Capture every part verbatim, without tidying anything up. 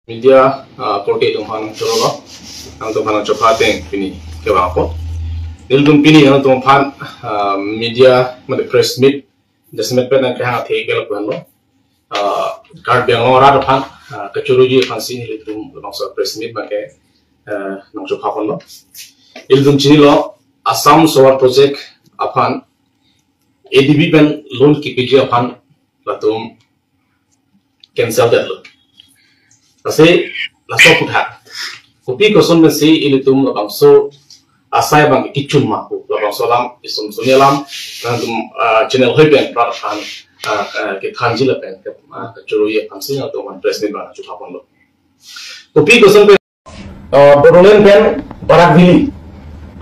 Media, ah, korte atum aphan chorolo, nangtum aphan chopha ateng pini kevang apot. Nelitum pini nangtum aphan, ah, media, mane press meet, jasemet pen nangkehang athe ke lapu-anlo. Ah, Karbi Anglong arat aphan, ah, kachoroji aphansi nelitum labangso press meet abangke, ah, nangchopha ponlo. Ilitum chinilo, Assam Solar Project aphan, A D B pen loan kipiji aphan, latum cancel detlo. Lasi laso aphuthak, kopi koson pensi ilitum labangso asai abang kichun ma pu, labangso alam isum suni alam, nangtum, ah, channel hoi pen prat aphan, ah, ah, kethanji lapen ke, ah, kachoroji aphansi nangtum aphan press meet abang chopha ponlo. Kopi koson pen, ah, Bodoland pen Barak Valley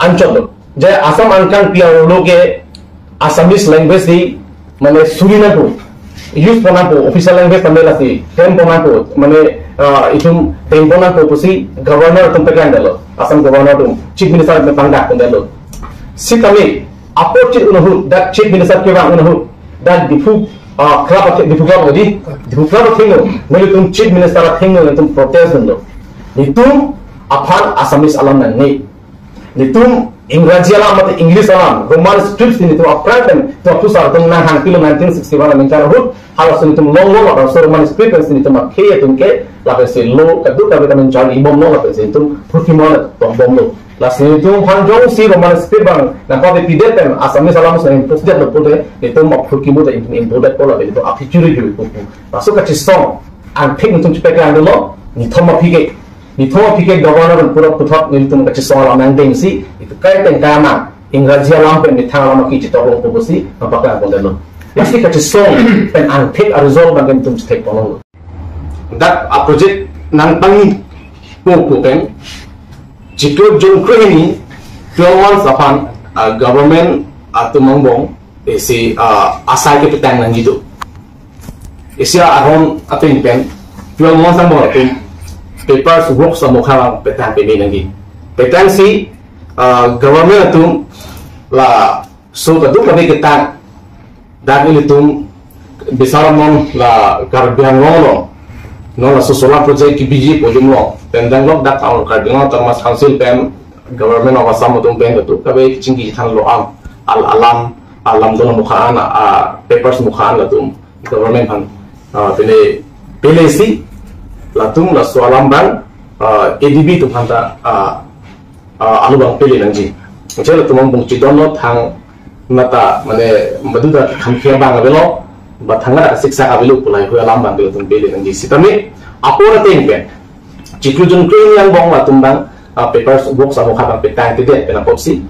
anchot lo. Je Assam angkang pi arlo ke Assamese language si, mane suri nangpo, use pon nangpo, official language tame lasi, tem pon nangpo, mane, ah, itum tem pon nangpo pusi governor atum peklang detlo, Assam governor atum, chief minister atum pangdak pon detlo. Sitame apor chit un ahut, dak chief minister kevang un ahut, dak Diphu, ah, club athe-, Diphu club lagi, Diphu club athengno, nelitum chief minister athengno nelitum protest dunlo. Nelitum aphan Assamese alam nangne. Nelitum Ingraji alam mate English alam, Roman script si nelitum aphrang pen, to apusar atum nanghang pilo nineteen sixty-one aningkan ahut, halaso nelitum longlo, laso Roman script pensi nelitum akhei atum ke, lapensi lo, kadokave ta menjali bomlo, lapensi nelitum phurkimo tong bomlo. Lasi nelitum aphan jongsi Roman script abang nangpapi pidet pen Assamese alam si nang-impose detlo pulote, nelitum aphurkimo ta nelitum impose detpo, lapen nelitum aphi churi churi pupu. Laso kachisong angthek nelitum chepeklang dunlo, nithom aphi ke. Nithom aphi ke governor pura puthot nelitum kachisong alam nangdengsi, itum kaiteng kama, Ingraji alam pen methang alam aki chitok longpo pusi, nangpaklang pon detlo. Lasi kachisong pen angthek a-result abangke nelitum chethek ponlo. Dak a-project nangpangni po pu pen, chiklo June krehini, twelve months aphan, ah, government atum angbong, isi, ah, asai kepetang nangji do. Isi aron ateng pen, twelve months angbong atum, papers, works amokha petang peme nangji. Petangsi, ah, government atum laso kadokave ketang, dak ilitum bisar non la Karbi Anglong along, non laso solar project kepiji pojum along, pen danglok dak Karbi Anglong Autonomous Council pen, Government of Assam atum pen kadokave kachingki thanlo am, al-, alam, alam dona mukha an, ah, papers mukha an latum government aphan, ah, pele, pelesi, latum laso alam abang, ah, A D B atum aphanta, ah, ah, alo abang pele nangji. Anchot latum angbong chidon lo, thangnat ta, mane, badu ta khamkhia abang avelo, ba thangnat ta siksa avelo pu laheihui alam abang latum pele nangji. Sitame, apor ateng pen, chiklo June krehini angbong latum abang, ah, papers, works amokha abang petang tedet pen apotsi,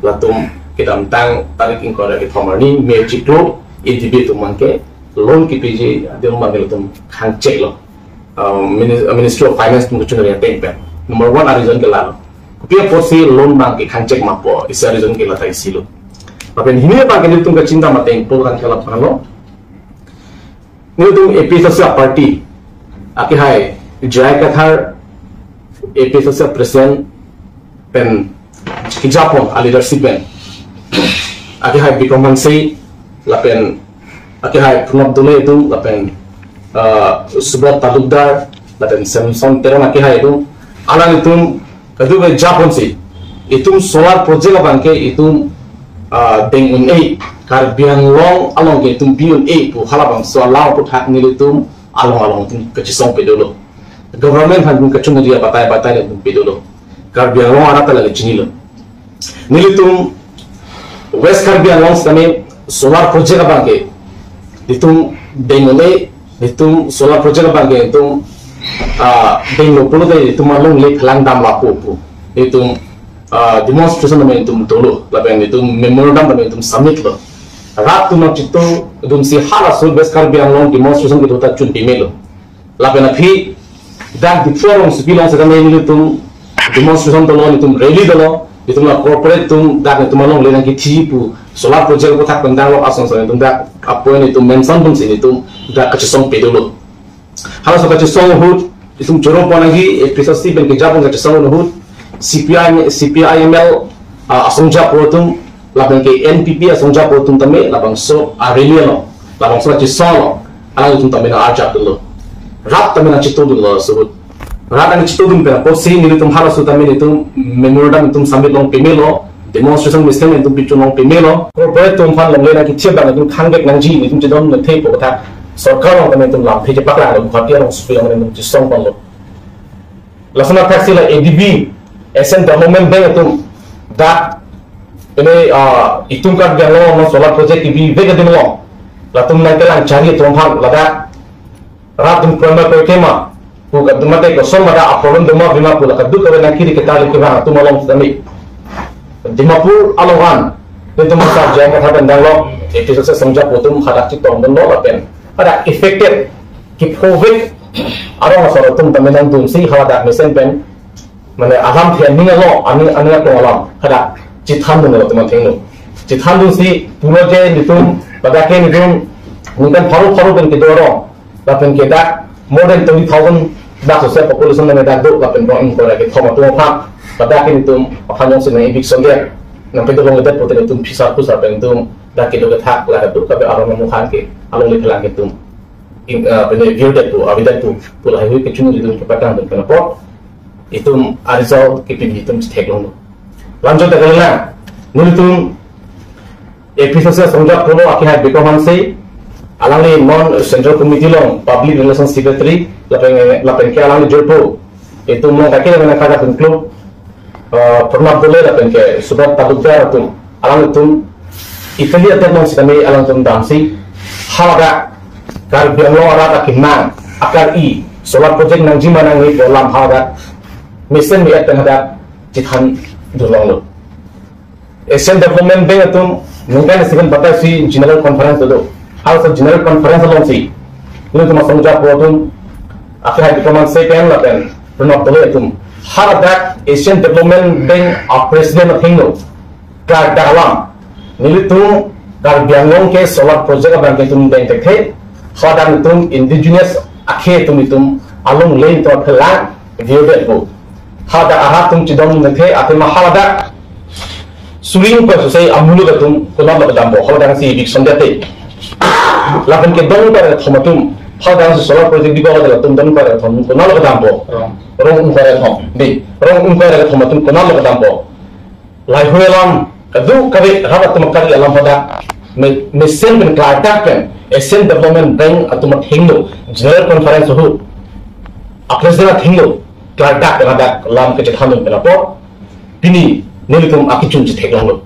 latum kedamtang tarik ingkoi ra kethom arni, May chiklo, A D B atum abangke loan kepiji adim abang latum khangchek lo. Ah, Minis-, Ministry of Finance atum kachunri ateng pen. Number one a-reason ke lalo. Kopi apotsi loan abangke khangchek ma pu, isi a-reason ke la ta isi lo. Lapen hini abangke nelitum kachingdam ateng pu kan kala panglo. Nelitum A P H L C a-party, akehai J I Kathar, A P H L C a-president pen kejapon a-leadership pen, akehai Bikram Hanse, lapen akehai Pranab Dole atum, lapen, ah, Subodh Talukdar, lapen Samson Teron akehai atum, alanglitum kadokave japonsi, itum solar project abangke itum, ah, deng un-e, Karbi Anglong along ke itum bi un-e pu halabangso alam aphuthak nelitum along along itum kachisong pedolo. Government aphan itum kachunri abatai batai itum pedolo. Karbi Anglong arat ta lake chinilo. Nelitum West Karbi Anglong sitame solar project abangke itum deng un-e, itum solar project abangke itum, ah, denglo pulote itum alongle phelang dam lapu pu. Itum, ah, demonstration tame itum dolo, lapen itum memorandum tame itum submit lo. Rat atum nangchito atumsi halaso West Karbi Anglong demonstration kedo ta chun pemelo. Lapen aphi dak Diphu rongsopi along sitame nelitum demonstration dolo, nelitum rally dolo, nelitum la corporate atum dak nelitum alongle nangkethi pu solar project aphuthak pen danglok ason ason nelitum dak a-point nelitum mention dunsi nelitum dak kachisong pedolo. Halaso kachisong ahut, itum choro pon nangji, A P H L C pen kejapon kachisong ahut, C P I, C P I M L, ah, asongjapo atum, lapen ke N P P asongjapo atum tame, labangso a-rally along, labangso kachisong along, alanglitum tame nang-arjap dunlo. Rat tame nangchito dunlo laso ahut. rat nangchitudun pen apotsi nelitum halaso tame nelitum memorandum nelitum submit long pemelo, demonstration meeting nelitum pichun long pemelo. Corporate atum aphan longle nangkethip abang nelitum thangvek nangji, nelitum chedondetthepo kotha sorkar along tame nelitum lamthe chepaklang lo, Guwahati alongsi along nelitum chesong ponlo. Lason athaksi la A D B, Asian Development Bank atum dak pine, ah, itum Karbi Anglong along solar project kebivek adim along, latum nangkelang chari atum aphan ladak rat atum kroima kroikre ma pu ka mate koson mate a-problem doma bima pu la kadokave nangkiri ketar le kevang atum along tame Dimapur along an nelitum asar jam kotha pen danglo, A P H L C asongjapo atum hadak chetongdunlo lapen hadak affected kephovek arong asor atum tame nangdunsi hadak mesen pen mane alamthe aning along, aning, aning atong alam hadak chethandunlo atum athengno. Chethandunsi pulo je nelitum, ladak ke nelitum ningkan pharo pharo pen kedo arong, lapen ke dak more than twenty thousand dak sose population nang dak do, lapen rong ingkoi ra kethom atum aphan, ladak ke nelitum aphan jongsi nang eviction det, nangpedolongledet pute nelitum phisar phusar pen nelitum dak kedo kethak la kadokave arong amukhan ke alongle phelang ke nelitum in, ah, pine virdetpo, avedetpo pu laheihui kechun nelitum kepatangdun pen apot itum a-result kepi nelitum chetheklonglo. Lamjot ta kalilang, nelitum A P H L C asongjapo akehai Bikram Hanse, alangli non Central Committee along Public Relations Secretary, lapen, lapen ke alangli jirpo itum along kake lapen kada pengkluk, eh, Pranab Doloi lapen ke Subrat Talukdar atum, alangtum Italy atum alongsi kami alangtum damsi hadak Karbi Anglong arat akemang akar-i solar project nangji ma nangji pu alam hadak mesen me-et pen hadak chethandunlonglo. Asian Development Bank atum ningkan isi pen batai si General Conference do. Halaso General Conference alongsi nelitum asongjapo atum akehai Bikram Hanse pen lapen Pranab Doloi atum hadak Asian Development Bank a-president athengno klardak alam, nelitum Karbi Anglong ke solar project abang ke nelitum dengthekthe, hadak nelitum indigenous akhei atum nelitum alongle nelitum aphelang virdetpo. Hadak arat atum chedondethe athema hadak suri ingkoi sose amuluk atum konatlo kedampo, hadak si eviction det te. Lapen ke dong ingkoi ra kethom atum, hadak si solar project dipo, ladak atum dong ingkoi ra kethom konatlo kedampo. Rong. Rong ingkoi ra kethom. Di, rong ingkoi ra kethom atum konatlo kedampo. Laheihui alam kadokave rat atum akari alam hadak me-, mesen pen klardak pen Asian Development Bank atum athengno General Conference ahut a-president athengno klardak pen hadak lam kechethandun pen apot pini nelitum akechun chetheklonglo.